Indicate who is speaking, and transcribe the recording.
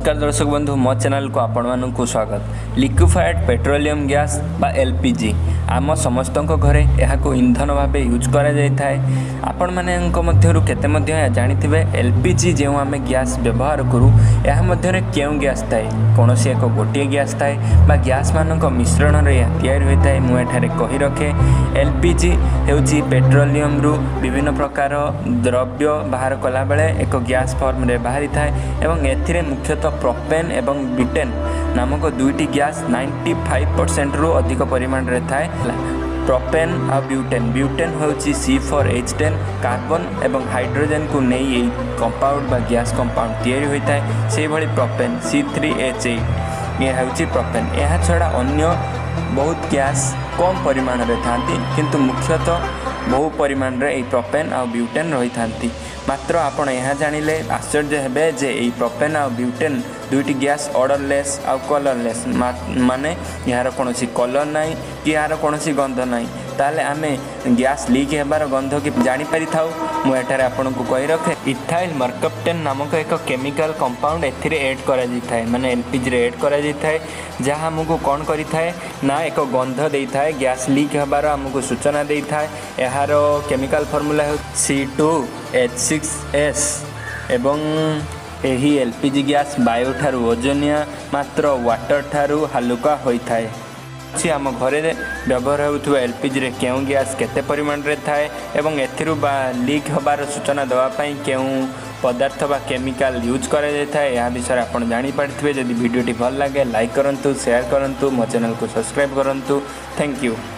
Speaker 1: ନମସ୍କାର ଦର୍ଶକ ବନ୍ଧୁ, ମୋ ଚ୍ୟାନେଲକୁ ଆପଣମାନଙ୍କୁ ସ୍ୱାଗତ। ଲିକ୍ୱିଫାଏଡ଼୍ ପେଟ୍ରୋଲିୟମ୍ ଗ୍ୟାସ୍ ବା ଏଲ୍ପିଜି, ଆମ ସମସ୍ତଙ୍କ ଘରେ ଏହାକୁ ଇନ୍ଧନ ଭାବେ ୟୁଜ୍ କରାଯାଇଥାଏ। ଆପଣମାନଙ୍କ ମଧ୍ୟରୁ କେତେ ମଧ୍ୟ ଏହା ଜାଣିଥିବେ, ଏଲ୍ପିଜି ଯେଉଁ ଆମେ ଗ୍ୟାସ୍ ବ୍ୟବହାର କରୁ, ଏହା ମଧ୍ୟରେ କେଉଁ ଗ୍ୟାସ୍ ଥାଏ? କୌଣସି ଏକ ଗୋଟିଏ ଗ୍ୟାସ୍ ଥାଏ ବା ଗ୍ୟାସ୍ମାନଙ୍କ ମିଶ୍ରଣରେ ଏହା ତିଆରି ହୋଇଥାଏ? ମୁଁ ଏଠାରେ କହି ରଖେ, ଏଲ୍ପିଜି ହେଉଛି ପେଟ୍ରୋଲିୟମରୁ ବିଭିନ୍ନ ପ୍ରକାର ଦ୍ରବ୍ୟ ବାହାର କଲାବେଳେ ଏକ ଗ୍ୟାସ୍ ଫର୍ମରେ ବାହାରିଥାଏ ଏବଂ ଏଥିରେ ମୁଖ୍ୟତଃ ପ୍ରପେନ୍ ଏବଂ ବ୍ୟୁଟେନ୍ ନାମକ ଦୁଇଟି ଗ୍ୟାସ୍ 95%ରୁ ଅଧିକ ପରିମାଣରେ ଥାଏ। ହେଲା, ପ୍ରପେନ୍ ଆଉ ବ୍ୟୁଟେନ୍। ବ୍ୟୁଟେନ୍ ହେଉଛି C4H10। Carbon ଏବଂ ହାଇଡ୍ରୋଜେନକୁ ନେଇ ଏହି କମ୍ପାଉଣ୍ଡ ବା ଗ୍ୟାସ୍ କମ୍ପାଉଣ୍ଡ ତିଆରି ହୋଇଥାଏ। ସେହିଭଳି ପ୍ରପେନ୍ C3H8, ଏହା ହେଉଛି ପ୍ରପେନ୍। ଏହା ଛଡ଼ା ଅନ୍ୟ ବହୁତ ଗ୍ୟାସ୍ କମ୍ ପରିମାଣରେ ଥାନ୍ତି, କିନ୍ତୁ ମୁଖ୍ୟତଃ ବହୁ ପରିମାଣରେ ଏହି ପ୍ରପେନ୍ ଆଉ ବ୍ୟୁଟେନ୍ ରହିଥାନ୍ତି। ମାତ୍ର ଆପଣ ଏହା ଜାଣିଲେ ଆଶ୍ଚର୍ଯ୍ୟ ହେବେ ଯେ ଏହି ପ୍ରପେନ୍ ଆଉ ବ୍ୟୁଟେନ୍ ଦୁଇଟି ଗ୍ୟାସ୍ ଓଡରଲେସ୍ ଆଉ କଲରଲେସ୍, ମାନେ ଏହାର କୌଣସି କଲର୍ ନାହିଁ କି ଏହାର କୌଣସି ଗନ୍ଧ ନାହିଁ। ତାହେଲେ ଆମେ ଗ୍ୟାସ୍ ଲିକ୍ ହେବାର ଗନ୍ଧ କି ଜାଣିପାରିଥାଉ? ମୁଁ ଏଠାରେ ଆପଣଙ୍କୁ କହି ରଖେ, ଇଥାଇଲ୍ ମର୍କପ୍ଟେନ୍ ନାମକ ଏକ କେମିକାଲ କମ୍ପାଉଣ୍ଡ ଏଥିରେ ଏଡ୍ କରାଯାଇଥାଏ, ମାନେ ଏଲ୍ପିଜିରେ ଏଡ୍ କରାଯାଇଥାଏ, ଯାହା ଆମକୁ କ'ଣ କରିଥାଏ ନା ଏକ ଗନ୍ଧ ଦେଇଥାଏ, ଗ୍ୟାସ୍ ଲିକ୍ ହେବାର ଆମକୁ ସୂଚନା ଦେଇଥାଏ। ଏହାର କେମିକାଲ ଫର୍ମୁଲା ହେଉଛି C2H6S ଏବଂ ଏହି ଏଲ୍ପିଜି ଗ୍ୟାସ୍ ବାୟୁଠାରୁ ଓଜନିଆ, ମାତ୍ର ୱାଟର ଠାରୁ ହାଲୁକା ହୋଇଥାଏ। ଅଛି, ଆମ ଘରେ ବ୍ୟବହାର ହେଉଥିବା ଏଲ୍ପିଜିରେ କେଉଁ ଗ୍ୟାସ୍ କେତେ ପରିମାଣରେ ଥାଏ ଏବଂ ଏଥିରୁ ବା ଲିକ୍ ହେବାର ସୂଚନା ଦେବା ପାଇଁ କେଉଁ ପଦାର୍ଥ ବା କେମିକାଲ ୟୁଜ୍ କରାଯାଇଥାଏ, ଏହା ବିଷୟରେ ଆପଣ ଜାଣିପାରିଥିବେ। ଯଦି ଭିଡ଼ିଓଟି ଭଲ ଲାଗେ, ଲାଇକ୍ କରନ୍ତୁ, ସେୟାର କରନ୍ତୁ, ମୋ ଚ୍ୟାନେଲକୁ ସବସ୍କ୍ରାଇବ୍ କରନ୍ତୁ। Thank you.